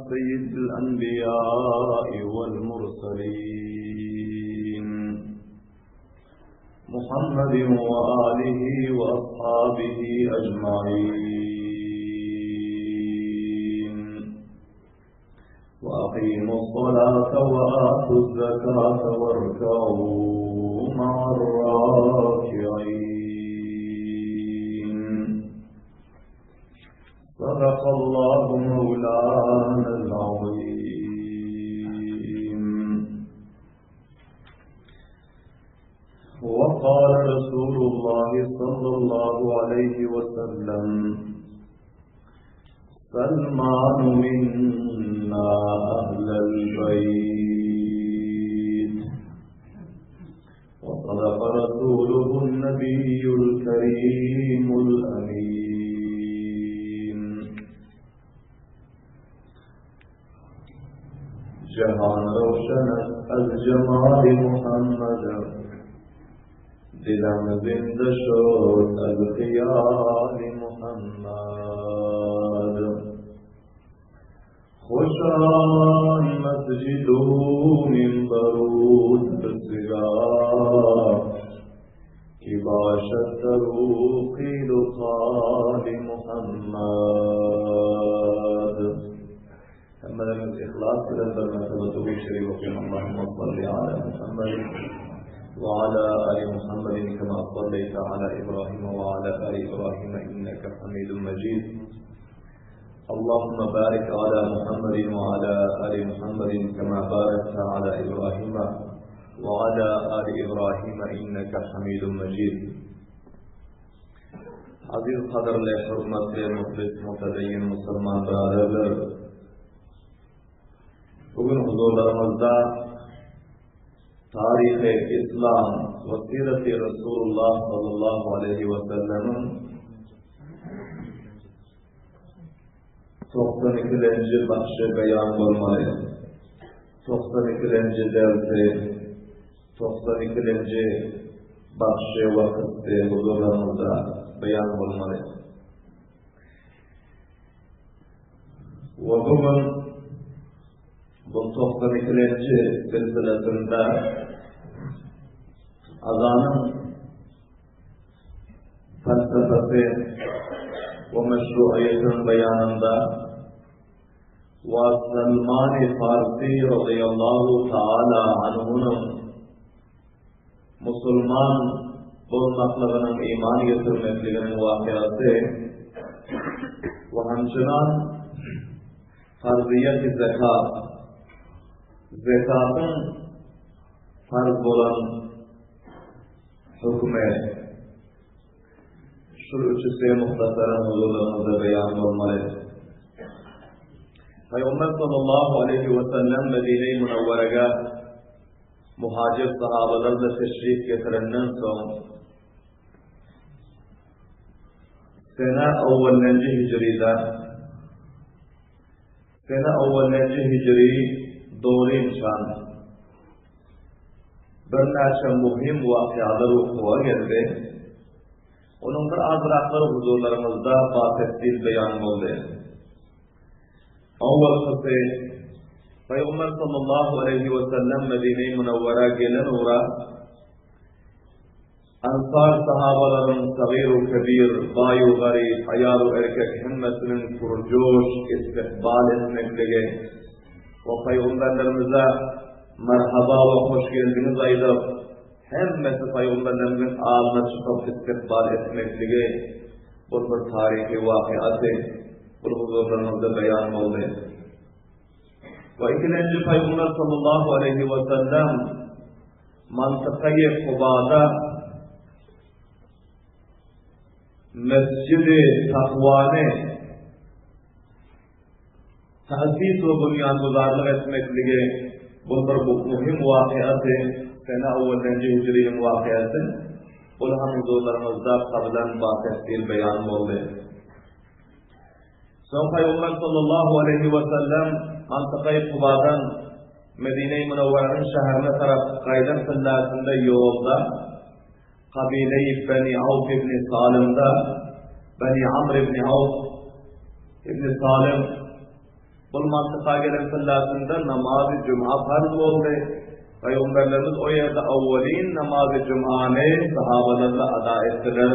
سيد الأنبياء والمرسلين محمد وآله وأصحابه أجمعين وأقيموا الصلاة وآتوا الزكاة واركعوا مع الراكعين صدق الله مولانا العظيم وقال رسول الله صلى الله عليه وسلم سلمان منا أهل البيت وصدق رسوله النبي الكريم الأمين جهان روشن از جمال محمد دلم زنده شد از خیال محمد خوشان مسجد و منبر و درسگاه که باشد در او قیل و قال محمد Hemmelerimiz ihlas bilen bir mertebe Durud-i Şerif okaýyn. Allahumma salli ala Muhammed ve ala ali Muhammed kema salleyte ala İbrahim ve ala ali İbrahim inneke hamidun mecid. Allahumma barik ala Muhammed ve ala ali Muhammed kema barakte ala İbrahim ve ala ali İbrahim inneke hamidun mecid. Aziz gadyrly, hormatly, muhlis, mutedeyyin musulman biraderler! Bu gün huzurlaryňyzda Taryhy Islam we Sireti Resulullah sallallahu aleýhi we sellemiň 92-lenji başy beýan bolmaly. 92-lenji dersi 92-lenji bagşy we kyssy huzurlaryňyzda beýan bolmaly. We bu gün bu 92-lenji silsilesinde azanyň felsefesi we meşruiýetiniň beýanynda we Salmany Farsy razyýallahu taala anhunyň musulman bolmaklygynyň iman getirmekliginiň wakyasy we hemçinan farzyýeti zekat zekatyň farz bolan hökümi Şul üçüsi muhtasaran huzurlaryňyzda beýan bolmaly. Pygamber sallallahu aleýhi we sellem Medine-i Munawwaraga muhajir sahabalar bilen teşrif getirenden soň sene owwallenji hijride sene owwallenji hijri dolynçan Birnäçe muhim wakyalar wukuwa geldi. Onuň bir azraklary huzurlaryňyzda batefsil beýan boldy. Owalkysy, Pygamber sallallahu aleýhi we sellem Medine-i Munawwara gelen ugra Ansar sahabalaryň sagyr-u kebir, baý-u garyp, aýal-u erkek hemmesiniň purjoş istikbal etmekligi we Pygamberlerimize merhaba we hoş geldiňiz aýdyp, hemmesi Pygamberlerimiziň alyna çykyp istikbal etmekligi bul bir taryhy wakyasy bul huzurlaryňyzda beýan boldy. We ikilenji Pygamber sallallahu aleýhi we sellem Mantykaýy Kubada Mesjidi Takwany tasis we bunýanguzarlyk etmekligi bul bir muhim wakyasy, sene owwallenji hijriniň wakyasy, bul hem huzurlaryňyzda kablan batefsil beýan boldy. Soň Pygamber sallallahu aleýhi we sellem Mantykaýy Kubadan Medine-i Munawwaranyň şäherine tarap gaýdan tyllasynda ýolda kabileýi Beni Awf ibn Salymda Beni Amr ibn Awf ibn Salym. Bul mantyka gelen pyllasynda namazy juma parz boldy. Pygamberlerimiz o ýerde awwalin namazy jumany sahabalarla ada etdiler.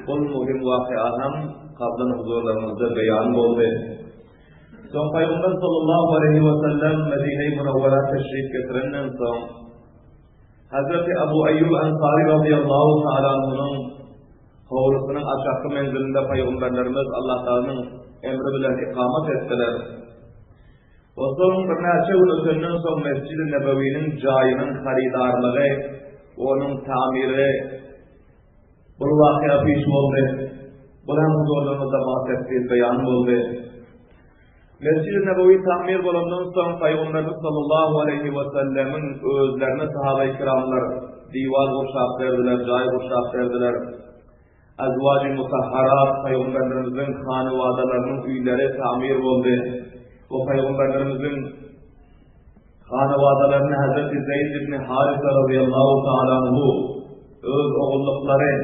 Bul muhim waky'a hem kablan huzurlaryňyzda beýan boldy. Soň Pygamber sallallahu aleýhi we sellem Medine-i Munawwara teşrif getirenden soň Hazreti Abu Aýýub Ansary radiyallahu ta'ala anhunyň howlusynyň aşaky menzilinde pygamberlerimiz Allah Tagalanyň emri bilen ikamat etdiler. Onsoň birnäçe gün ötenden soň Mesjid-i Nebewiniň jaýynyň harydarlygy we onuň tamiri bir wakyýa piş boldy. Bul hem huzurlaryňyzda batefsil beýan boldy. Mesjid-i Nebewi tamir bolandan soň Pygamberimiz sallallahu aleýhi we sellemiň özlerine sahaba-i kiramlar diwar gurşap berdiler, jaý gurşap berdiler. Azwaj-y mutahharat Pygamberlerimiziň hanybadalarynyň öýleri tamir boldy. We Pygamberlerimiziň hanybadalaryny Hazreti Zeýd ibn Harisa razyýallahu taala anhu öz ogullyklary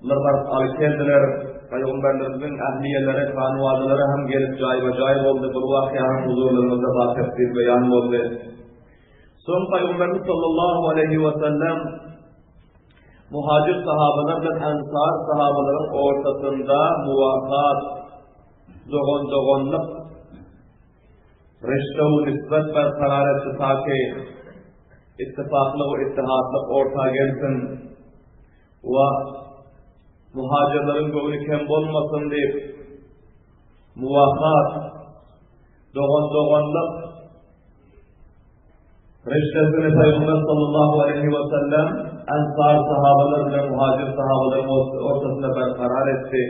bular baryp alyp geldiler. Pygamberlerimiziň ähliýeleri, hanybadalary hem gelip jaýba-jaý boldy. Bu wakyýa hem huzurlarymyzda batefsil beýan boldy. Soň Pygamberimiz sallallahu aleýhi we sellem Muhajir sahabalar bilen ensar sahabalaryň ortasynda muwakat, dogan-doganlyk, rişte we nisbet berkarar etdi ta ki ittifaklyk we ittihatlyk orta gelsin we muhajirleriň göwni kem bolmasyn diýip muwakat, dogan-doganlyk Riştesini Pygamber sallallahu aleýhi we sellem Ensar sahabalar bilen Muhajir sahabalaryň ortasynda berkarar etdi.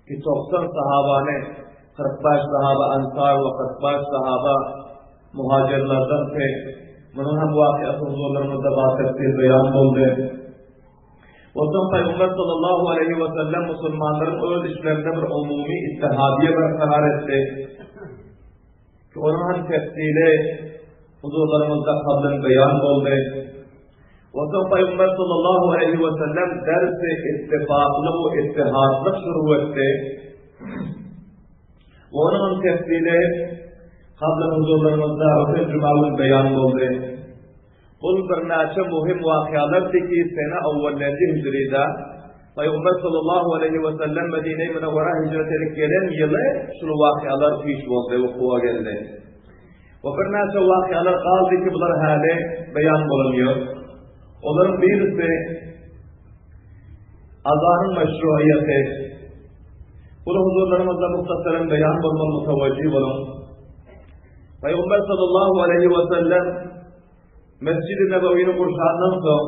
Ki 90 sahabany 45 sahaba Ensar we 45 sahaba Muhajirlerden ki munuň hem wakyasy huzurlarymyzda batefsil beýan boldy. Onsoň Pygamber sallallahu aleýhi we sellem musulmanlaryň öz içlerinde bir umumy ittihadiýe berkarar etdi. Ki onuň hem tefsili huzurlaryňyzda kablan beýan boldy. Onsoň Pygamber sallallahu aleýhi we sellem dersi ittifaklyk we ittihatlyk şuru etdi. Onuň hem tefsili kablan huzurlaryňyzda öten juma gün beýan boldy. Bul birnäçe muhim wakyalardy ki sene awwallenji hijride Pygamber sallallahu aleýhi we sellem Medine-i Münewwera hijret edip gelen ýyly şul wakyalar piş boldy, wukuwa geldi. We birnäçe wakyalar galdy ki bular häli beýan bolunýar. Olaryň birisi azanyň meşruiýeti. Bul huzurlaryňyzda muhtasaran beýan bolmaly mutawajjih boluň. Pygamber sallallahu aleýhi we sellem Mesjid-i Nebewini gurşandan soň,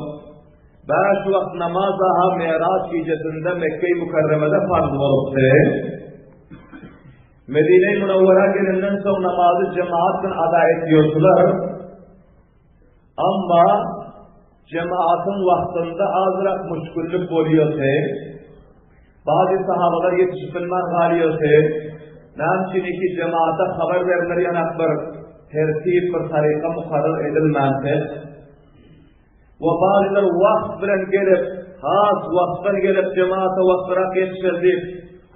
bäş wagt namaz-a Miraç gijesinde Mekge-i Mükerremede farz bolupdy. Medine-i Münewwera gelenden soň namazy jemaat bilen ada etýärdiler. Amma jemaatyň wagtynda azrak müşgillik bolýardy. Bazı sahabalar ýetişip bilmän galýardy. Näme üçin iki jemaata habar berler ýanak bir tertip, bir taryka mukarrar edilmänse? We bazylar wagt bilen gelip, has wagtdan gelip jemaata wagtrak ýetişer diýip,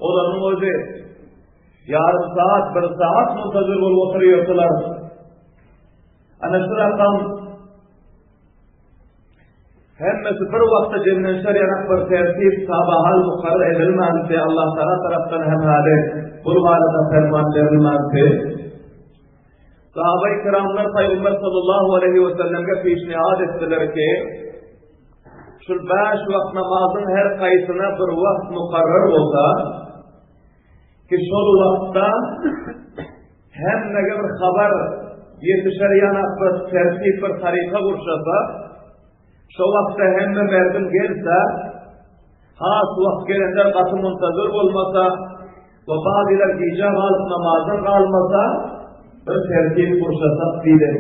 olaryň özi ýarym saat, bir saat muntazir bolup oturýardylar. Ana şu rakam Hemmesi bir wagtda jemlenşer ýanak bir tertip tabahal mukarrar edilmänse, Allah Taala tarapdan hem hali bul barada ferman berilmänse, Sahaba-i kiramlar Pygamber sallallahu aleyhi we sellemge pişnihad etdiler ki, şul bäş wagt namazyň her kaýsyna bir wagt mukarrar bolsa, ki şol wagtda hemmege bir habar ýetişer ýanak bir tertip bir taryka gurşasa, şo wagtda hemme merdim gelse, has wagt gelenler gaty muntazir bolmasa, we bazylar gijä galyp namazdan galmasa, bir tertip gurşasak diýdi.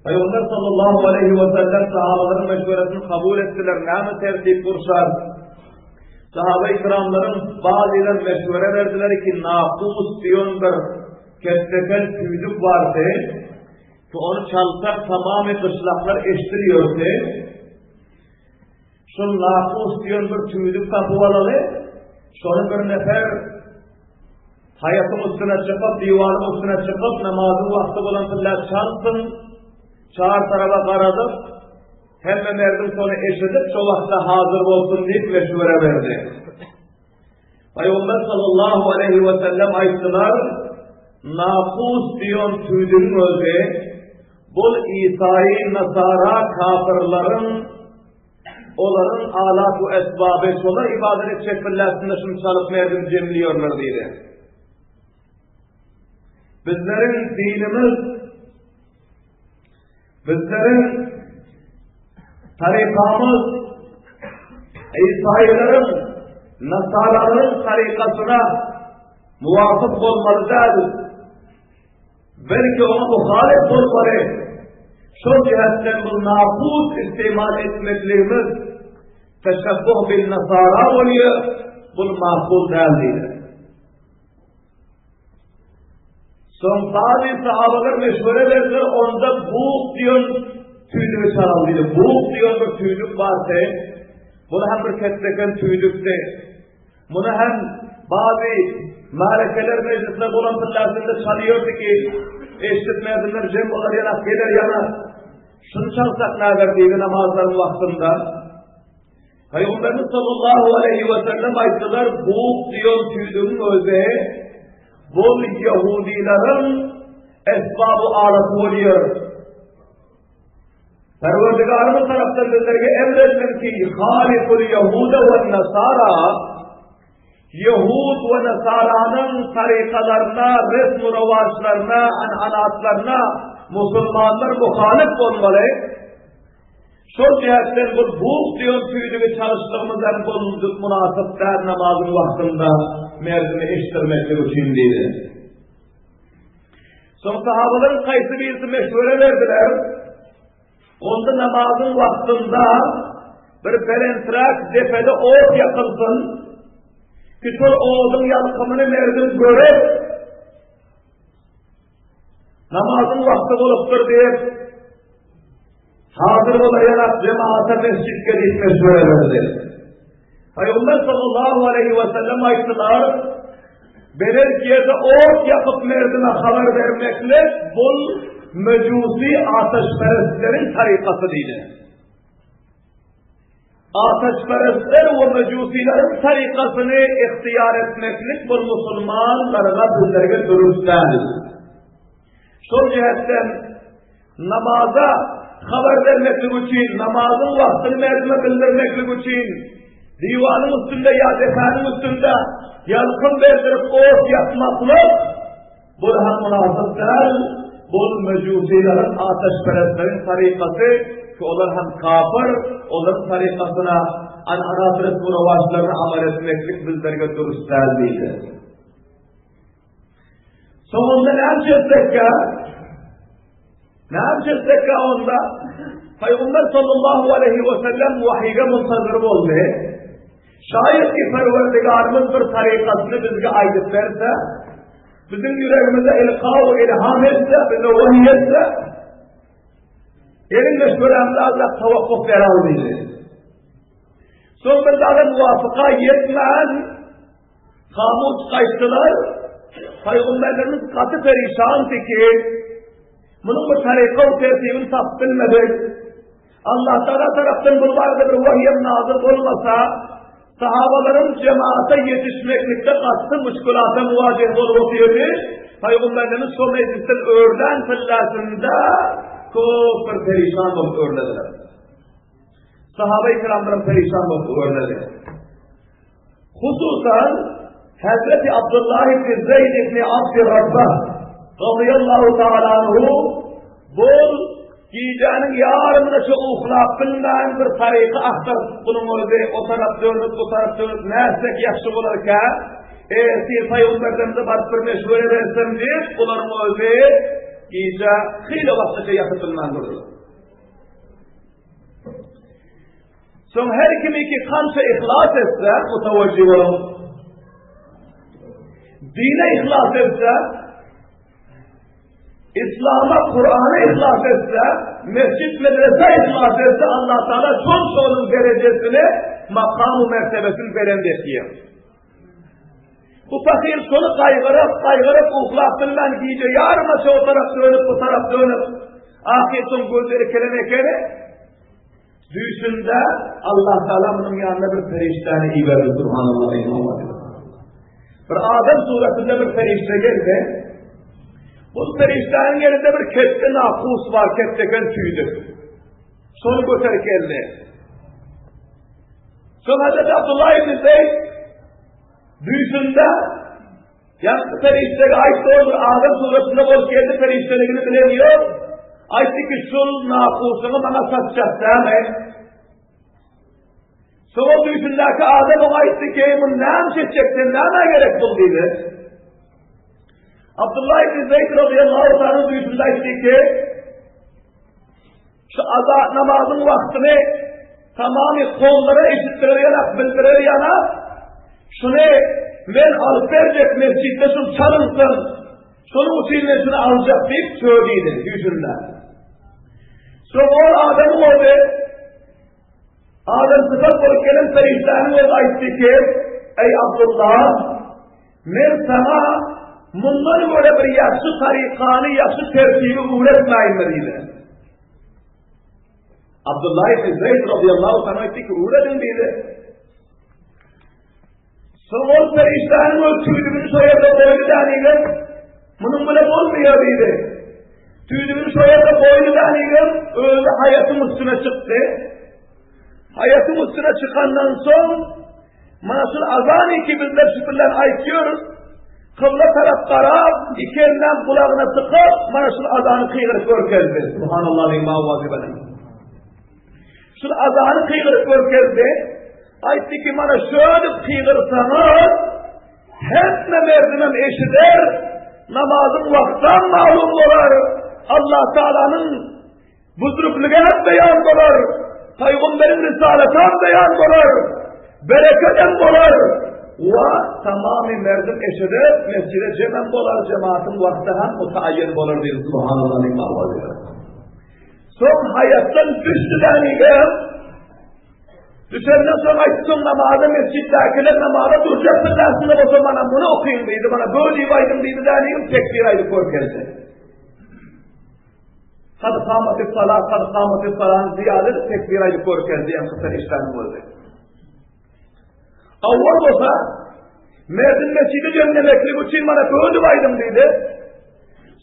Pygamber sallallahu aleyhi we sellem sahabalaryň meşweresini kabul etdiler. Näme tertip gurşar? Sahaba-i kiramlaryň bazylar meşwere berdiler ki, nakus diýen bir kesbekel tüýdük bardy. Ki ony çalsak tamamy gyşlaklar eşdilýärdi. Şol nakus diýen bir tüýdük tapyp alaly, şony bir nefer. Haýatyň üstüne çykyp, diwaryň üstüne çykyp, namazyň wagty bolan pille çalsyn, çar taraba garadyp, hemme merdim şony eşidip, şo wagtda hazyr bolsun diýip meşwere berdi. Pygamber sallallahu aleýhi we sellem aýtdylar, Nakus diýen tüýdügiň özi bul isaýy nasara kafirleriň olaryň alat we esbaby şolar ibadet etjek billäsinde şuny çalyp merdim jemliýorlar diýdi. Bizleriň dinimiz Bizleriň tarykamyz Isaýylaryň, Nasaralaryň tarykasyna muwafyk bolmaly däl. Belki oňa muhalif bolmaly. Şol jihetden bu nakus istimal etmekligimiz teşebbuh bil nasara bolýar, bu makul däl diýdi. Soň bazy sahabalar meşwere berdiler, onda buk diýen tüýdügi çalaly diýdi. Buk diýen bir tüýdük bardy. Bu hem bir ketdeken tüýdükdi. Muny hem bazy märekeler mejlisinde bolan pyllasynda çalýardy ki, eşidip merdimler jem bolar ýanak geler ýana. Şuny çalsak näder diýdi namazlaryň wagtynda. Pygamberimiz sallallahu aleýhi we sellem aýtdylar, Buk diýen tüýdügiň özi bul ýehudilerin esbaby alaty bolýar. Perwerdigarymyz tarapdan bizlerge emr edilen ki, Halikul Ýehuda we Nasara Ýehud we Nasaranyň tarykalaryna, resm-u rowaçlaryna, ananatlaryna musulmanlar muhalyf bolmaly. Şol jähtden bu buk diýen tüýdügi çalyşdygymyzdan bolundyk mynasyp däl namazyň wagtynda merdimi eşitdirmeklik üçin diýdi. Soň sahabalaryň kaýsy birisi meşwere berdiler. Onda namazyň wagtynda bir belenträk depede ot ýakylsyn. Ki şol oduň ýalkymyny merdim görüp, Namazyň wagty bolupdyr diýip, hazyr bolaýarak jemagata mesjitge diýip meşwere berdi. Pygamber sallallahu aleýhi we sellem aýtdylar, belent ýerde ot ýakyp merdime habar bermeklik bul mejusi ateşperestleriň tarykasy diýdi. Ateşperestler we mejusileriň tarykasyny ihtiýar etmeklik bir musulmanlaryga bizlerge dürüst däl. Şol jähetden namaza habar bermeklik üçin, namazyň wagtyny merdime bildirmeklik üçin diwanyň üstünde ýa depäniň üstünde ýalkym berdirip ot ýakmaklyk Bu hem mynasyp däl, bul mejusileriň, ateşperestleriň tarykasy, ki olar hem kafir, olaryň tarykasyna, an'anat resmi rowaçlaryna amal etmeklik bizlerge dürüst däl diýdi. Soň onda näme etsekkä? Näme etsekkä onda? Pygamber sallallahu aleyhi ve sellem vahige muntazir boldy. Şaýat ki Perwerdigarymyz bir tarykasyny bizge aýdyp berse, biziň ýüregimize ilka we ilham etse, bize wahiý etse, geliň meşwerämizi azrak tawakkuf beraly diýdi. Soň bir zada muwafyka ýetmän, hamuş gaýtdylar. Pygamberlerimiz gaty perişandy ki, munuň bir taryka we tertibini tapyp bilmedik. Allah Tagala tarapdan bu barada bir wahyem nazyl bolmasa, sahabalaryň jemaata ýetişmeklikde gaty muşkulata muwajeh bolup otyrdy. Pygamberlerimiz şo mejlisden örlän tyllasynda köp bir perişan bolup örlediler. Sahaba-i kiramlaram perişan bolup örledi. Hususan Hazreti Abdullah ibn Zeyd ibn Abd Rabbah radıyallahu ta'ala anhu bol gijäniň ýarymyna şu uhlap bilmän bir taryky agtaryp bunuň özi o tarap dönüp bu tarap dönüp nätsek ýagşy bolarka ertir pygamberlerimize baryp bir meşwere bersem diýip bularyň özi gije hyla wagtça ýatyp bilmän durdular. Soň her kim iki kança ihlas etse, mutawajjih boluň. Dine ihlas etse, İslam'a, Kur'an'a ihlas etse, mescit medrese ihlas etse, Allah Teala şol şolun derecesini, makamu mertebesini belend etýär. Bu pahyr şony gaýgyryp, gaýgyryp uklap bilmän gije ýarymaça o tarap dönüp, bu tarap dönüp, ahyr soň gözleri irkilen ekeni. Düýşünde Allah Taala munuň ýanyna bir perişdäni iberdi, subhanallah. Bir adam suratynda bir perişde geldi. Bu perişdäniň elinde bir ketde nakus bar, ketdeken tüýdük. Şony göterip geldi. Soň Hazreti Abdullah ibn Zeyd düýşünde ýaňky perişdege aýtdy, ol bir adam suratynda bolup geldi, perişdeligini bilen ýok. Aýtdy ki, şul nakusyňy maňa satjak dämi? Soň ol düýşündäki adam oňa aýtdy ki, muny näme etjek, sen nämä gerek bul diýdi. Abdullah ibn Zeyd radıyallahu ta'ala düýşünde aýtdy ki, Şu aza namazyň wagtyny tamamy kollara eşitdirer ýanak, bildirer ýanak, şuny men alyp berjek mesjitde şul çalynsyn, şonuň üçin men şuny aljak diýip söz diýdi düýşünde. Soň ol adamyň özi adam sypat bolup gelen perişdäniň özi aýtdy ki, Eý Abdullah, Men saňa mundan görä bir ýagşy tarykany, ýagşy tertibi öwretmäýinmi diýdi. Abdullah ibn Zeyd radıyallahu anh aýtdy ki, öwrediň diýdi. Soň ol perişdäniň öz tüýdügini şo ýerde goýdy dänigem, munuň bilen bolmaýar diýdi. Tüýdügini şo ýerde goýdy dänigem, özi haýatyň üstüne çykdy. Haýatyň üstüne çykandan soň, Mana şul azany ki bizler şu bilen aýtýarys. Kybla tarap garap, iki elinden gulagyna tykyp, mana şul azany kygyryp görkezdi. Subhanallah diýip owazy bilen. Şul azany kygyryp görkezdi. Aýtdy ki, mana şöyle kygyrsaňyz, hemme merdimem eşider, namazyň wagtam malum bolar. Allah Taalanyň Buzrukligi hem beýan bolar, Pygamberiň risaleti hem beýan bolar, bereket hem bolar. Wa tamamy merdim eşidip, mesjide jem hem bolar, cemaatyň wagty hem mutaayyen bolar diýdi. Subhanallah diýip Soň haýatdan düşdi dänigem. Düşenden soň aýtdy, soň namaza mesjitdäkiler namaza durjak aslynda bolsa mana muny okyň diýdi, mana böyle diýip aýdyň diýdi dänigem tekbir aýdyp görkezdi. Kad kamatis salat, kad kamatis salat zyýada tekbir aýdyp görkezdi diýen kysar işlerini boldy. Awwal bolsa, merdin mesjidi jemlemeklik üçin mana bölüp aýdyň diýdi.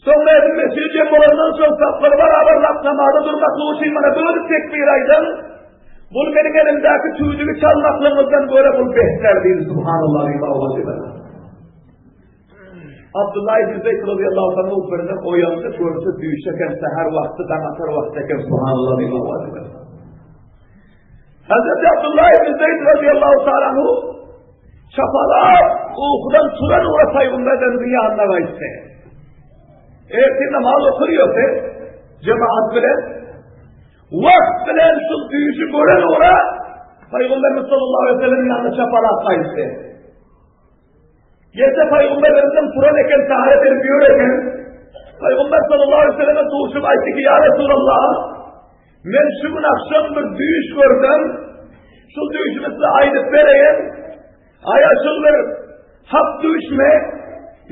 Soň merdin mesjidi jem bolandan soň saplary barabarlap namaza durmaklyk üçin mana bölüp tekbir aýdyň. Bul meniň elimdäki tüýdügi çalmaklygyňyzdan görä bul behter diýdi. Subhanallah diýip Abdullah ibn Zeyd radıyallahu anhu birden oýandy, görse düýş eken, säher wagty, daň atar wagty eken, subhanallah diýip owaz berdi. Hazreti Abdullah ibn Zeyd radıyallahu ta'ala anhu çapalap, uykudan turan ugra Peygamberden ýanyna gaýtdy. Ertir namaz okurýardy, cemaat bilen. Wagt bilen şu düýşi gören ugra Peygamberimiz sallallahu aleyhi ve sellem ýanyna çapalap gaýtdy. Gelse Peygamberimizden turan eken, taharet edip ýör eken. Peygamber sallallahu aleyhi ve selleme duşup aýtdy ki, Ya Resulallah, men şu gün akşam bir düýş gördüm. Şu düýşümi size aýdyp bereýin. Aýa şul bir hak düýşmi?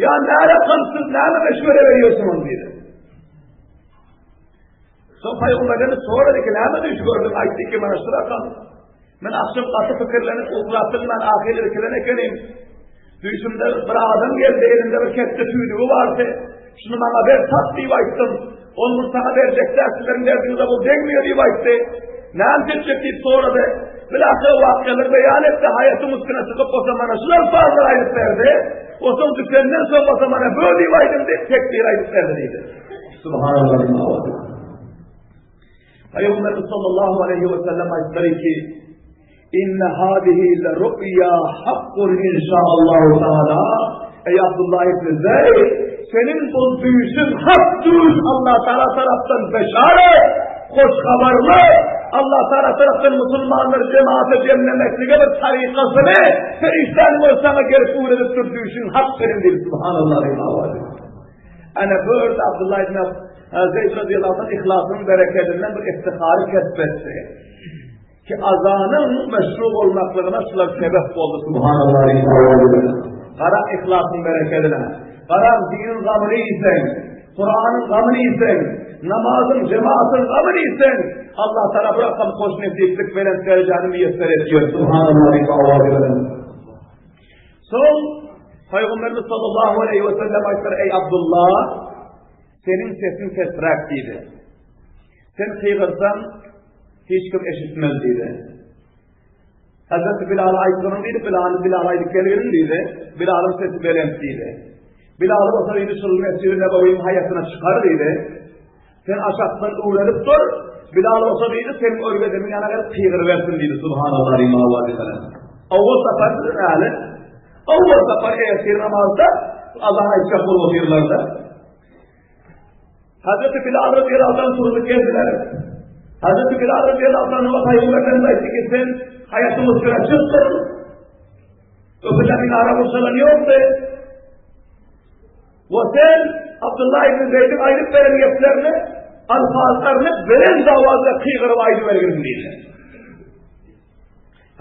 Ýa näre kamsyz, näme meşwere berýärsiňiz diýdi. Soň Peygamberimiz sorady ki, näme düýş gördüň? Aýtdy ki, mana şu rakam. Men akşam gaty pikirlenip, uklap bilmän ahyr irkilen ekenim. Düýşümde bir adam geldi, elinde bir ketde tüýdügi bardy. Şuny maňa ber, sat diýip aýtdym. Ol muny saňa berjek däl, sizleriň derdiňize bu degmiýär diýip aýtdy. Näme etjek diýip sorady. Bilahir wakalary beýan etdi, haýatyň üstüne çykyp bolsa mana şular fazla aýdyp berdi. Osoň düşenden soň bolsa mana böyle diýip aýdym diýip tekbir aýdyp berdi diýdi. Subhanallah. Peygamberimiz sallallahu aleyhi ve sellem aýtdylar ki, Inne hadihi le ru'ya hakkun inşaallahu taala. Ey Abdullah ibn Zeyd, senin bu düýşün hak düýş Allah Taala tarapdan beşaret, hoş habarly, Allah Taala tarapdan musulmanlar cemaate cemlemeklige bir tarikasyny perişdäniň öz sana gelip öwredip dur düýşün hak senin diýip subhanallah. Ana bu ýerde Abdullah ibn Zeyd radıyallahu anh ihlasynyň bereketinden bir iftihary kesbetdi. Ki azanyň meşru bolmaklygyna şular sebep boldy. Subhanallah. Gara yhlasyň berekedine. Gara diniň gamyny iýseň, Kuranyň gamyny iýseň, namazyň, jemaatyň gamyny iýseň, Allah Taala bu rakam hoş nesiplik belent derejäni miýesser etýär. Subhanallah diýip owaz beren. Soň Pygamberimiz sallallahu aleyhi ve sellem aýtdyr, ey Abdullah, seniň sesiň pesräk diýdi. Sen gygyrsaň hiç kim eşitmez diýdi. Hazreti Bilal aýtgynyň diýdi, Bilal Bilal aýdyp gelgin diýdi. Bilalyň sesi belent diýdi. Bilal bolsa diýdi, şul Mescid-i Nebewiň haýatyna çykar diýdi. Sen aşakdan öwrenip dur. Bilal bolsa diýdi, seniň örgedeniň ýana gelip gygyrybersin diýdi. Subhanallah diýdi, Allah diýdi. Owwal sapar äli. Owwal sapar ertir namazda azan aýtjak bolup otyrlar-da. Hazreti Bilal radıyallahu anh turup geldiler. Hazreti Bilal radıyallahu anh Peygamber Efendimiz aýtdy ki sen haýatyň üstüne çykdyr. Öpülen minara gurşalan ýokdy. We sen Abdullah ibn Zeýdiň aýdyp beren geplerini, alfazlaryny belent awazda gygyryp aýdybergin diýdi.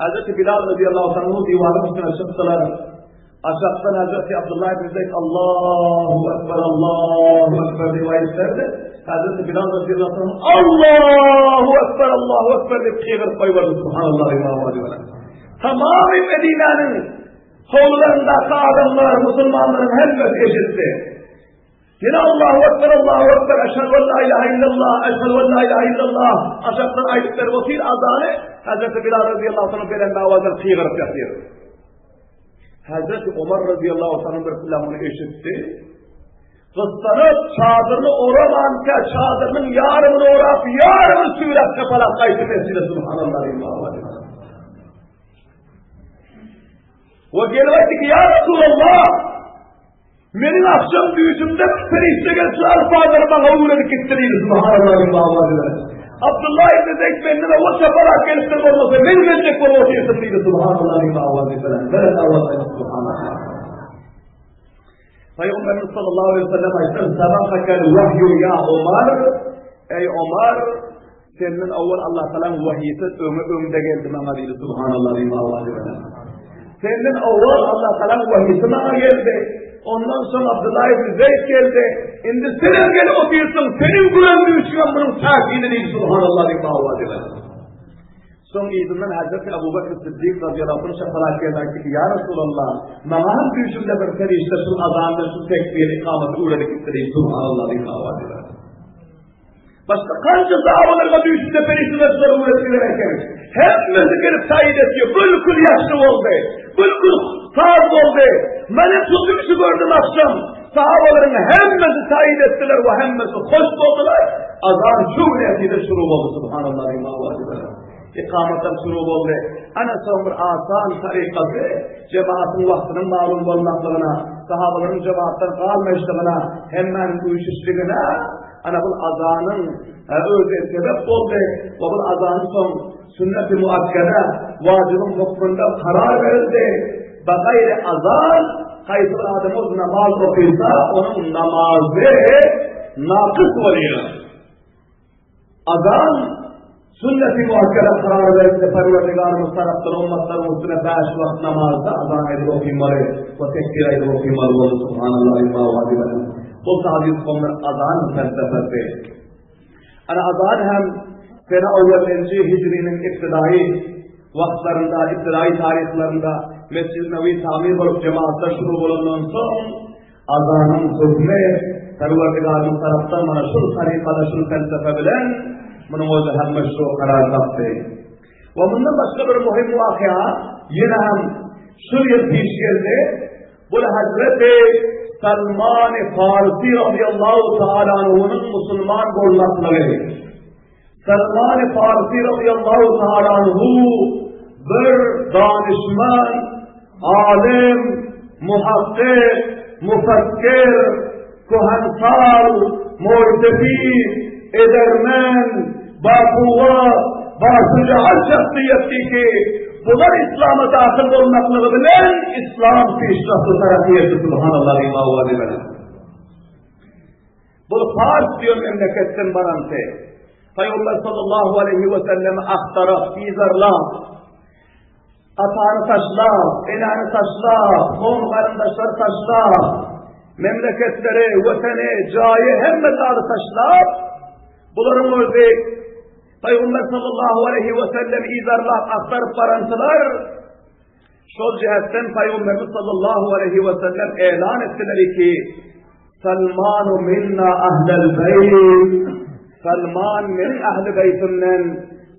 Hazreti Bilal radıyallahu anhu diwaryň üstüne çykdylar. Aşakdan Hazreti Abdullah ibn Zeyd Allahu Ekber, Allahu Ekber diýip aýdyplardy. Hazreti Bilal radıyallahu anhu Allahu Ekber, Allahu Ekber diýip gygyryp goýberdi. Subhanallah diýip. Tamamy Medinäniň howlularyndaky adamlar, musulmanlaryň hemmesi eşitdi. Ýene Allahu Ekber, Allahu Ekber, eşhedü en la ilahe illallah, eşhedü en la ilahe illallah. Aşakdan aýdyp berip otyr azany, Hazreti Bilal radıyallahu anh belent awazdan gygyryp ýatyr. Hazreti Omar radıyallahu anh bir filan muny eşitdi. Gyssanyp çadyryny oramanka çadyrynyň ýarymyny orap, ýarymyny süýräp çapalap gaýtdy mesjide subhanallah. We gelip aýtdy ki, ýa Resulallah, Meniň akşam düýşümde bir perişde gelip şu alfazlary maňa öwredip gitdi diýdi. Subhanallah. Abdullah ibn Zeyd menden owal şaparak gelipdir bolmasa men geljek bolup otyrsyn diýdi. Subhanallah. Subhanallah. Peygamberimiz sallallahu aleyhi ve sellem aýtdy, "Sabakakel wahyu ya Omar." Ey Omar, senden owal Allah Taala wahyisi öňe öňde geldi maňa diýdi. Subhanallah. Senden owal Allah Taala wahyisi maňa geldi. Ondan soň Abdullah ibn Zeyd geldi. Indi sen hem gelip otyrsyň, seniň gülen düýşüň munuň täsiri diýdi. Subhanallah. Soň yzyndan Hazreti Abu Bekr Siddik radiyallahu anh şapalat geldi aýtdy ki, Ýa Resulallah, maňa hem düýşümde bir perişde şu azandy, şu tekbir, ikamaty öwredip gitdi diýip, Subhanallah diýip habar berdi. Başga kança sahabalarga düýşünde perişdeler şulary öwredip giden eken. Hemmesi gelip taýyt etdi, bülkül ýagşy boldy, bülkül saz boldy. Men hem şu düýşi gördüm akşam. Sahabalaryň hemmesi taýyt etdiler we hemmesi hoş boldular. Azan şu gün ertide şuru boldy subhanallah diýip Ikamatdan şuru boldy. Ana soň bir asan tarikaty cemaatyň wagtynyň malum bolmaklygyna, sahabalaryň cemaatdan galmaýşlygyna, hemmäniň üýşüşligine ana bu azanyň özi sebäp boldy we bu azanyň soň sünnet-i muakkede wajybyň hökmünde karar berildi. Bagaýry azan haýsy bir adam ol namaz okuysa onuň namazy nakys bolýar. Azan sünnet-i muakkede karar berildi Perwerdigarymyz tarapdan ummatlaryň üstüne bäş wagt namazda azan aýdyp okymaly we tekbir aýdyp okymaly boldy. Subhanallah wa Bu hadis onlar azan felsefesi. Ana azan hem sene owwalenji hijriniň ibtidai wagtlarynda, ibtidai taryhlarynda Mescid-i Nebi tamir bolup cemaatlar şuru bolandan soň azanyň hükmi Perwerdigarymyz tarapdan mana şul tarikada şul felsefe bilen munuň özi hem meşru karar tapdy. We mundan başga bir muhim wakyýa ýene hem şul ýyl piş geldi. Bu Hazreti Salman Farisi radıyallahu ta'ala anhu'nun musulman bolmaklygy. Salman Farisi radıyallahu ta'ala anhu bir danışman, alim, muhakkik, mufakkir, kohansal, mu'tebir, edermen, bakuwat, başujaat şahsyýetdi ki, bular İslam'a dahyl bolmaklygy bilen İslam peşrafty tarapy etdi subhanallah diýip Bu Fars diýen memleketden baranty. Peygamber sallallahu aleyhi ve sellem aktarap, izarlap. Atany taşlap, enäni taşlap, kowum-garyndaşlary taşlap, memleketleri, weteni, jaýy hemme zady taşlap, bularyň özi Pygamber sallallahu aleyhi we sellem yzarlap agtaryp baransylar, şol jähetden Pygamberimiz sallallahu aleyhi we sellem elan etdiler ki, Salmanu minna ahlel beýt. Salman meniň ahli beýtimden,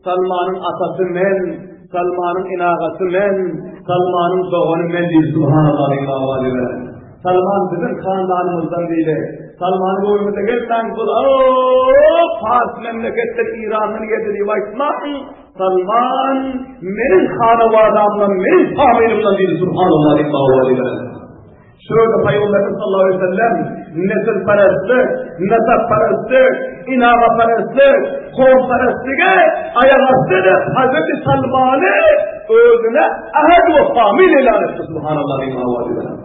Salmanyň atasy men, Salmanyň inagasy men, Salmanyň dogany men diýdi. Subhanallah diýip awaz beren. Salman biziň handanymyzdan diýdi. Salmany göwnüňize gelmäň, bu Pars memleketden Irandan geldi diýip aýtmaň. Salman meniň hanawadamdan, meniň familimden diýdi. Subhanallah diýip awaz beren. Şöyle Peygamberimiz sallallahu aleyhi ve sellem nesilperestlik, nesepperestlik, inagaperestlik, kowumperestlige ayak astı edip Hazreti Salman'ı özüne ahad ve famil ilan etti. Subhanallah diýip awaz beren.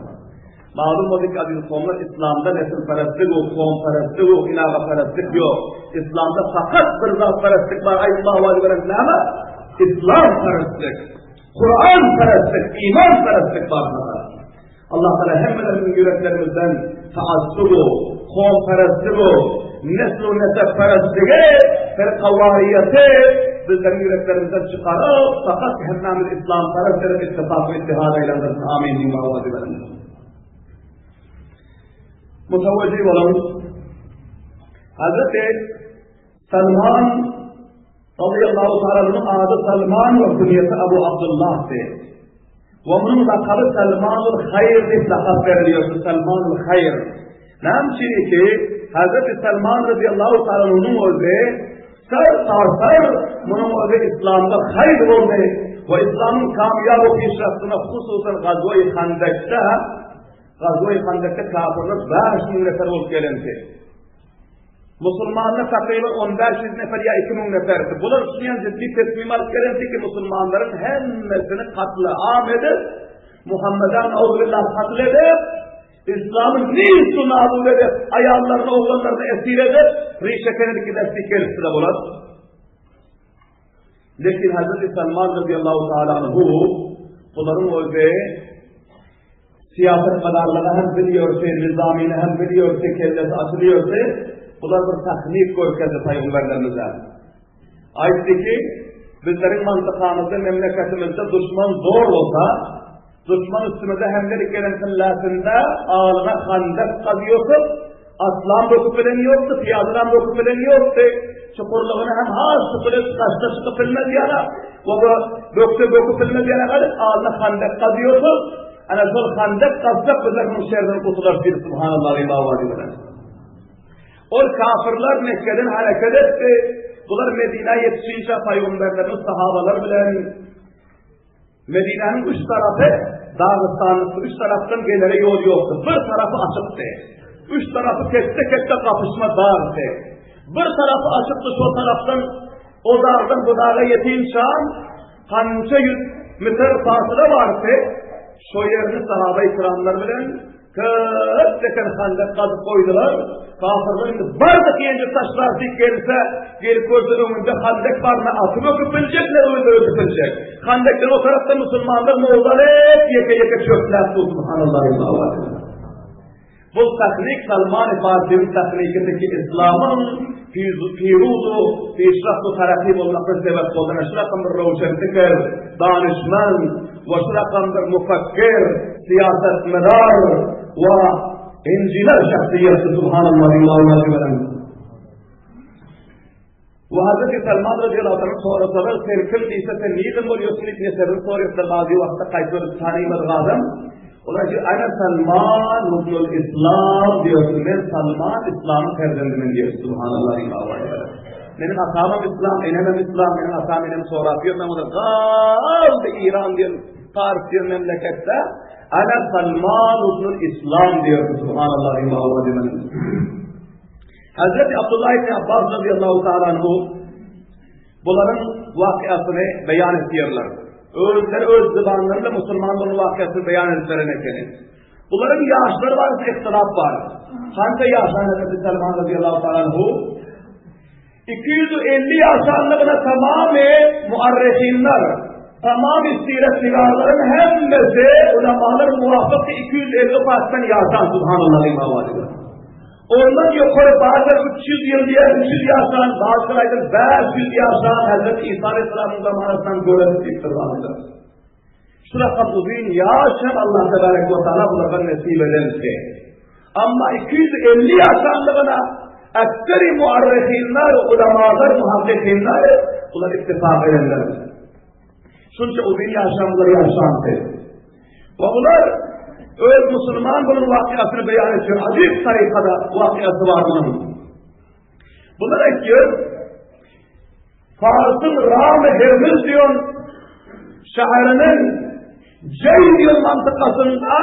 Malum boldy ki aziz kowumlar İslamda nesilperestlik yok, kowumperestlik yok, inagaperestlik yok. İslamda fakat bir zatperestlik var. Aýdyp awaz beren näme? İslam perestlik. Kur'an perestlik, iman perestlik bar fakat. Allah Teala hemmelerimiziň ýüreklerimizden taassubu, kowumperestligi, nesl-u nesepperestligi, firkawariýeti bizleriň ýüreklerimizden çykaryp, fakat hemmämizi islamperest edip ittifak we ittihada aýlandyrsyn. Amin diýip awaz beriň. Mutawajjih boluň. Hazreti Salman radiyallahu ta'ala'nın adı Salman we kunýeti Abu Abdullahdy. We munuň lakaby Salmanul Haýr diýip lakap berilýär, Salmanul Haýr. Näme üçin ki, Hazreti Salman radiyallahu ta'ala'nyň özi sar sar munuň özi İslamda haýr boldy we İslamyň kamýab pişraftyna hususan Gazwa-i Handakda Gazwa-i Handakda kafirler 5000 nefer bolup gelindi. Musulmanlar takryban on 500 nefer ýa 2000 neferdi. Bular şuňa ciddi teslim alyp gelindi ki musulmanlaryň hemmesini katly am edip, Muhammeden auzubillah katl edip, İslam'ın nisu nabud edip, aýallaryny, oglanlaryny esir edip, rişekene gidersi gelipdi bular. Lekin Hazreti Salman radıyallahu ta'ala anhu bularyň özi Syýasatmadarlygy hem bilýärdi, nizamyny hem bilýärdi, kellesi açylýardy. Bular bir tahnik görkezdi paýgamberlerimize. Aýtdy ki, bizleriň mantykamyzda, memleketimizde duşman zor bolsa, duşman üstümize hemlelik gelen tyllasynda alyna handak gazýosyp, Atlam böküp bilen ýokdy, pyýadalam böküp bilen ýokdy. Çukurlygyny hem has çukur edip daşda çykyp bilmez ýaly, we bu bökse böküp bilmez ýaly galyp, alyna handak gazýordy. Ana şol handak gazsak bizler munuň şerden gutularys diýdi, subhanallah diýip awaz bilen. Ol kafirler Mekke'den hareket etdi. Bular Medina ýetişinçä paýgamberlerimiz sahabalar bilen Medinäniň üç tarapy dagystanlykdy, üç tarapdan gelere ýol ýokdy. Bir tarapy açykdy. Üç tarapy ketde-ketde gapyşma dagdy. Bir tarapy açykdy, şol tarapdan o dagdan bu daga ýetinçä kança ýüz metr fasyla bardy. Şo ýerini sahaba-i kiramlar bilen Köp deken handak gazyp goýdular. Kafirler indi bardyk ýenjip taşlar diýip gelse, gelip görse öňünde handak baryna atyp öküp biljekler, özleri ötüp biljek. Handakdan o tarapda musulmanlar mowzalep ýeke-ýeke çökläp dur, subhanallah. Bu tahnik Salman Farsi'nin tahnikindeki İslam'ın piruzu, pişraftu taraki bolmakda sebep boldy. Şu rakam bir röwşen fikir, danışman we şu rakam bir mufakkir, siýasetmedar we injiler şahsyýeti subhanallah diýip beren. We Hazreti Salman radiyallahu anh sorasalar sen kim diýse sen nirden bolýarsyň diýip nesebini soraýarlar bazy wagtda gaýtaryp tanymadyk adam. Olar diýip ana Salman ibnul Islam diýip men Salman İslamyň perzendi men diýip subhanallah diýip Meniň atamam İslam, enemem İslam, meniň atam enem sorap ýörmän olar galdy İran diýen Pars diýen memleketde Ana Salman ibnul İslam diýip subhanallah diýip Hazreti Abdullah ibn Abbas radıyallahu ta'ala anhu bularyň wakyasyny beýan etýärler. Özleri öz zybanlarynda musulmanlaryň wakyasyny beýan etdiler ekeni. Bularyň ýaşlary barasynda ihtilaf bar. Hança ýaşan Hazreti Salman radıyallahu ta'ala anhu 250 ýaşanlygyna tamamy muarrihinler. Tamam siret nigarlaryň hemmesi ulamalar muwafyk 250 patdan ýaşan subhanallah diýip Ondan ýokary bazar 300 ýyl diýen 300 ýaşan, bazar aýdan 500 ýaşan Hazreti Isa aleyhisselamyň zamanasyndan gören diýipdir bazar. Şu rakam uzyn ýaş hem Allah tebarek we taala bulardan nesip edense. Amma 250 ýaşanlygyna ekseri muarrihinler, ulamalar, muhakkikinler bular ittifak edenler. Şunça uzyn ýaşan bular ýaşandy. We bular öz musulman bolan wakyýasyny beýan edýär. Ajyp tarykada wakyýasy bar bunuň. Bular aýtýar, Farsyň Ramy Hermiz diýen şäheriniň Jeý diýen mantykasynda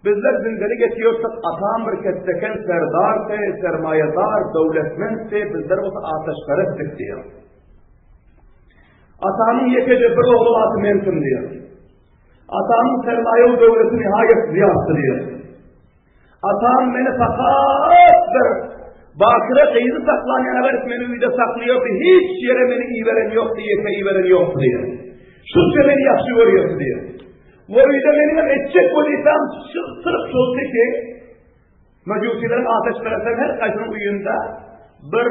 Bizler zindelik etýorsak atam bir kesseken serdardy, sermaýadar, döwletmentdi, bizler bolsa ataşperestdik diýýär. Atamyň ýekeje bir ogly bardy mensim diýýär. Atamyň sermaýa döwleti nihaýat zyýatdy diýýär. Atam meni fakat bir bakire gyzy saklan ýana berip meni öýde saklaýardy, hiç ýere meni iberen ýokdy, ýeke iberen ýokdy diýýär. Şunça meni ýagşy görýärdi diýýär. Bu öýde meniň hem etjek wezipäm syrf şoldy ki, mejusileriň ateşperestler her haýsynyň öýünde bir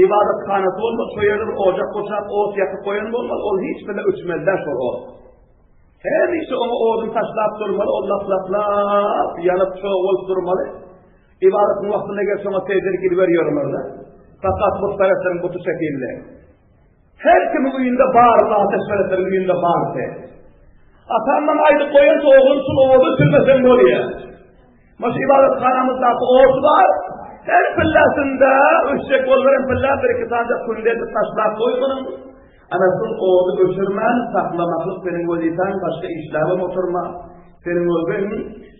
ibadathanasy bolmaly, şo ýerde bir ojak gurşap, ot ýakyp goýan bolmaly, ol hiç birine öçmeli däl şol ot. Hemişe oňa odun taşlap durmaly, ol lap-lap-lap ýanyp çog bolup durmaly. Ibadatyň wagtynda gel şoňa seždelik ediber ýörmeli. Fakat butperestleriň buty şekilli. Her kimiň öýünde bar, ateşperestleriň öýünde bardy. Atam maňa aýdyp goýan oglum şul ody öçürmeseň bolýar. Maş ibadathanamyzdaky ot bar. Her pillasynda öçjek bolberen pilla bir iki sany künde edip taşlap goý munuň. Ana şul ody öçürmän saklamaklyk seniň wezipäň, başga işläbem oturma. Seniň özüň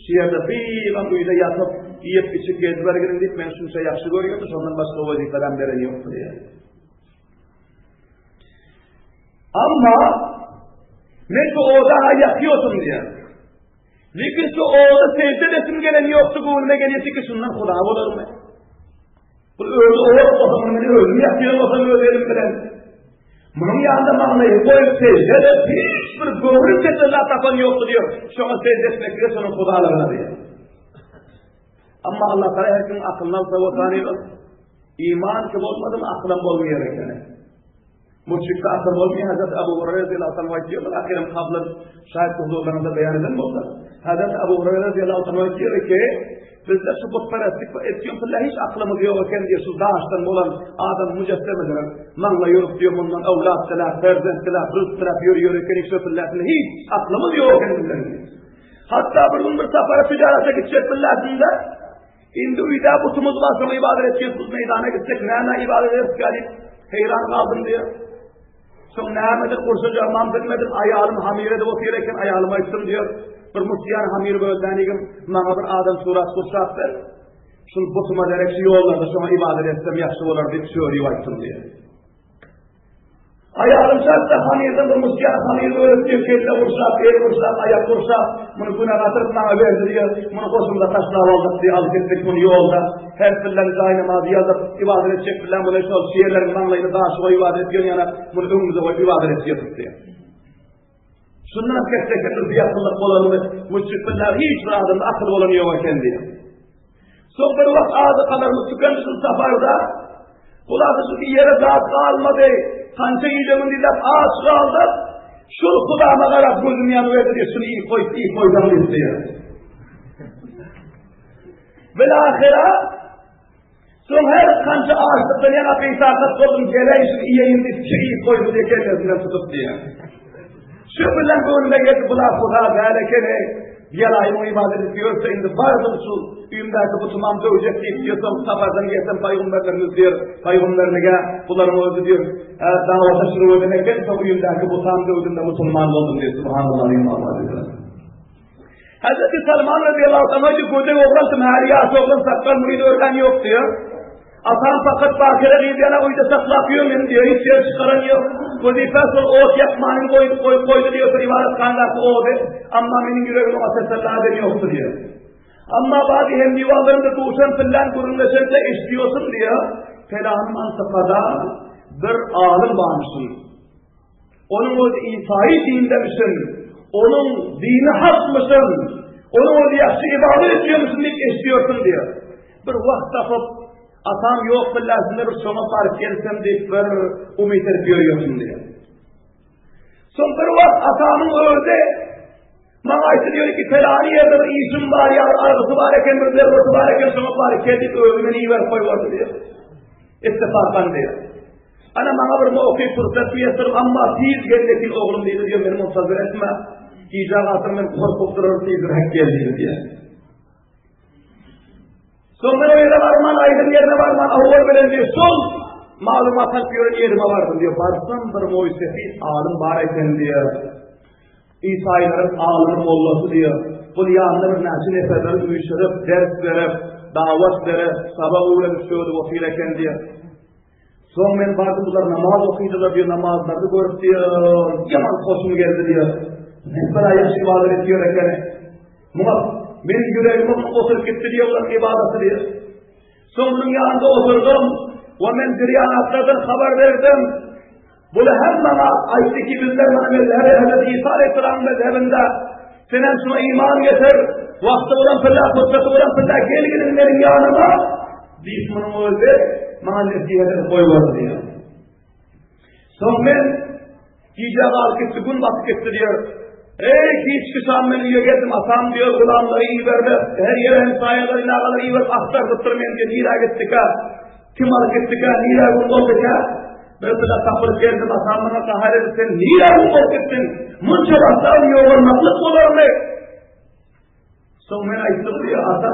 şu ýerde bigam öýde ýatyp, iýip içip gezibergin diýip men şunça ýagşy görýärdi, şondan başga wezipedem beren ýokdy diýýär. Amma men şu oda ýakýordum diýýär. Lekin şu oda secde edesim gelen ýokdy, göwnüme gelýärdi ki şundan Huda bolarmy? Bu özi ot bolsa, muny men özüm ýakýan bolsam öz elim bilen. Munuň ýanynda maňlaýy goýup secde edip, hiç bir göwün teselli tapan ýokdy diýýär. Şoňa secde etmeklige şonuň hudalygyna diýýär. Amma Allah Taala her kimiň akylyny alsa bolsa, iman ki bolmadymy akylam bolmaýar ekeni. Mürşitde akyl bolmaýar. Hazreti Abu Hurayra radiyallahu anhu aýtýar, ahyram kabul şaýat huzurlarynda beýan eden bolsa, Hazreti Abu Hurayra radiyallahu anhu aýtýar ki, bizde şu butperestlik we etýän pille hiç aklymyz ýok eken diýip şu daşdan bolan adam müjessemedir. Maňla ýörüp diýip mundan awlad diläp, perzent diläp, rızk diläp ýörüyor eken şu pillesinde hiç aklymyz ýok eken bizler. Hatda bir gün bir sapara ticarete gitjek pillesinde Indi öýde butumyz bar, şoňa ibadet etjek, biz meýdana gitsek, näme ibadet ederis diýip, heýran galdym diýip. Soň nämedir gurşajagymam bilmedim, aýalym hamyr edip otyr eken, aýalyma aýtdym diýip, bir musýan hamyr bölänigim, maňa bir adam surat gurşap ber. Şul butuma derek şu ýollarda şoňa ibadet etsem ýagşy bolar diýip şöyle aýtdym diýip. Aýalym şatda hamyrdan bir musýan hamyr bölüp diýip, kelle gurşap, el gurşap, aýak gurşap, muny güne gatyryp maňa berdi diýip, muny goşumda taşlap aldyk diýip, alyp gitdik muny ýolda. Her bilen jaý namazy ýazyp, ibadet etjek bilen muny şol şeýerleriň maňlaýyna daşy goýup ibadet etýän ýana, muny öňümize goýup ibadet etjek diýip. Şundan kesek bir biýakyllyk bolanyny, müşrik bilen hiç bir adamda akyl bolan ýok eken diýip. Soň bir wagt azykalarymyz tükendi şu saparda. Hulasy şu ýere zat galmady. Kança iýjegini diýip aç galdyk. Şul Hudama garap gözüm ýanyberdi diýip, şuny iýip goý, iýip goýsaň diýip. Bilahira soň her kança açlykdan ýaňa beýtakat boldum, geleý şuny iýeýin diýip, şu iýip goýdum diýip kellesinden tutup diýýär. Şu bilen göwnüme geldi, bular Huda däl ekeni. Ýalaýyň ibadet edip ýörse indi bardym şu öýümdäki butumam döwjek diýip diýsem sapardan gelsem paýgamberlerimiz diýer, paýgamberlige bularyň özi diýer, dawata şuru eden eken, soň öýümdäki butam döwdüm-de musulman boldum diýip, subhanallah diýip. Hazreti Salman radiyallahu anh aýdy, gödek oglan häli ýaş oglan sakgal mürid örän ýok diýer. Atam fakat bakire gyz ýana öýde saklap ýör meni diýer, hiç ýere çykaran ýok. Wezipe şol ot ýakmanyny goýup goýup goýdy diýer, bir ibadathanadaky ody. Amma meniň ýüregim oňa tesella eden ýokdy diýer. Amma bady hem diwanlarynda duşan pillan gürrüňleşende eşdiýorsun diýer. Pelan mantykada bir alym barmyşyn. Onuň özi isaýy dindemişin, onuň dini hakmyşyn, onuň özi ýagşy ybadat etýärmişin diýip eşidýärsiň diýýär. Bir wagt tapyp, atam ýok billäsinde bir şoňa baryp gelsem diýip bir umyt edip ýörýärsiň diýýär. Soň bir wagt atamyň özi maňa aýtdy diýdi ki, pelany ýerde bir işim bar ýa bir argysy bar eken, bir zerureti bar eken, şoňa baryp gel diýip özi meni iberip goýberdi diýýär. Ittifakan diýýär. Ana maňa bir mowky pursat miýesser, amma tiz gel lekin oglum diýdi diýýär, meni muntazir etme. Gijä galsaň men gorkup duraryn tizräk gel diýdi diýýär. Soň men o ýere barman, aýdym ýerine barman, awwal bilen diýip, şol maglumat alyp ýören ýerime bardym diýip, barsam bir moýsefit alym bar eken diýip, Isaýylaryň alymy mollasy diýip, bul ýanyna bir näçe neferleri üýşürip, ders berip, dawat berip, sabak öwredip şöyle otyr eken diýip. Soň men bardym, bular namaz okydylar diýip, namazlaryny görüp diýip, ýaman hoşum geldi diýip. Men bir aýak ibadat edýär ekeni. Muňa meniň ýüregime oturyp gitdi diýip, bular ibadaty diýip. Soň munuň ýanynda oturdym we men zirýanatlardan habar berdim. Bular hem maňa aýtdy ki, bizler mana mezhebi Hazreti Isa aleyhisselamyň mezhebinde sen hem şuna iman getir. Wagty bolan pille, pursaty bolan pille gelginiň meniň ýanyma diýip munuň özi maňa nesihat edip goýberdi diýýär. Soň men gije galyp gitdi, gün batyp gitdi diýýär. Eý, giçki şam men öýe geldim, atam diýýär, gulamlary iberdi, her ýere hem saýalary, nagalary iberip agtardypdyr men diýýär, nirä gitdikä? Kim alyp gitdikä, nirä gün boldukä? Bir sıra tapylyp geldim, atam maňa gahar edip, sen nirä gün bolup gitdiň? Munça wagtda ýogalmaklyk bolarmy? Soň men aýtdym diýýär, ata,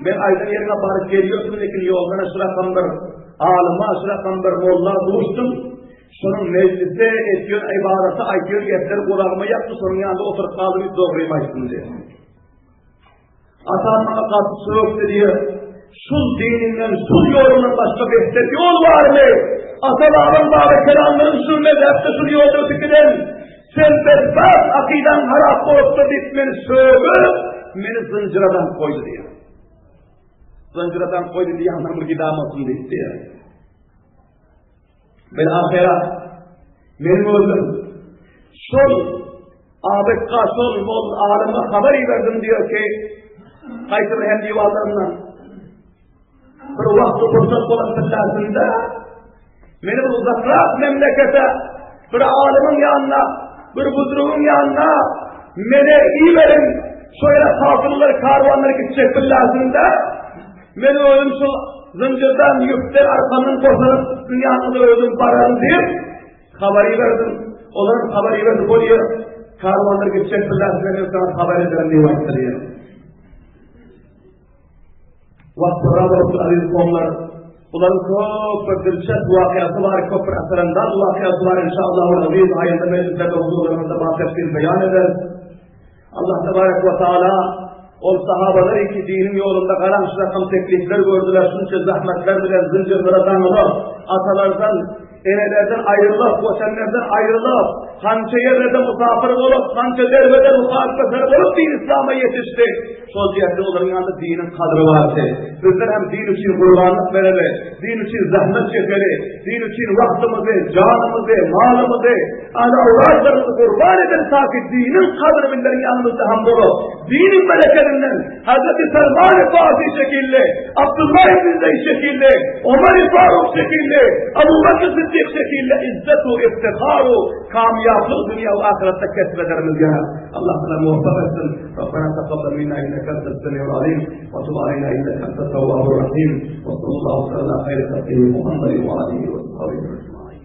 men aýdan ýeriňe baryp gelýärdim, lekin ýoldan şu rakam bir alyma, şu rakam bir molla duşdum. Şonuň mejlisde etýän ybadaty, aýtýan gepleri gulagyma ýakdy, şonuň ýanynda oturyp galdym diýip dogrymy aýtdym diýýär. Atam maňa gaty sögdi diýýär. Şul dininden, şul ýolundan başga behter ýol barmy? Ata-babam baba kelamlaryň şul mezhepde şul ýolda ötüp giden. Sen bedbagt akydaň harap bolupdyr diýip meni sögüp, meni zynjyra daňyp goýdy diýýär. Zynjyra daňyp goýdy diýýär, bir gidam olsun diýip diýýär. Bil ahyra meniň özüm şol Abekka şol bol alyma habar iberdim diýär ki, haýsy bir hem diwarlaryndan bir wagt pursat bolan pillasynda meni bir uzakrak memlekete bir alymyň ýanyna, bir buzrugyň ýanyna meni iberiň, şo ýere kafirler, karwanlar gitjek pillasynda Men özüm şu zynjyrdan, ýüpden, arkamdan boşanyp, siziň ýanyňyza özüm bararyn diýip, habar iberdim. Olar habar iberdi, bolýar. Karwanlar gitjek bilen size men sana habar ederin diýip aýtdy diýýär. Wagt bolup aziz kowumlar, bularyň köp bir dilçet wakasy bar, köp bir asyrandaz wakasy bar, inşallah aziz aýynda mejlislerde huzurlarymyzda batefsil beýan ederis. Allah tebarek we taala ol sahabalar ki diniň ýolunda garan şrakam teklipler gördüler, şunça zahmetler bilen zynjyrlara daňylyp, atalardan, enelerden aýrylyp, watanlardan aýrylyp, hança ýerlerde musafir bolup, hança derbeder muhasbeler bolup din İslama ýetişdi. Şol ýerde olaryň ýanynda diniň kadry bardy. Bizler hem din üçin gurbanlyk bereli, din üçin zahmet çekeli, din üçin wagtymyzy, janymyzy, malymyzy, Ana awladlarymyzy gurban eden taki diniň kadry bizleriň ýanymyzda hem bolup, diniň berekedinden Hazreti Salman Farsi şekilli, Abdullah ibn Zeyd şekilli, Omar Faruk şekilli, Abu Bakr Siddik şekilli izzet we iftihar we kamyýaplyk dünýä we ahyretde kesp ederimiz gerek. Allah Taala muvaffak etsin. Rabbena taqabbal minna innaka entas semiul alim we tub aleyna innaka entat tawwabur rahim. Ve sallallahu ala hayri halqihi Muhammedin ve alihi ve sahbihi ecmaîn.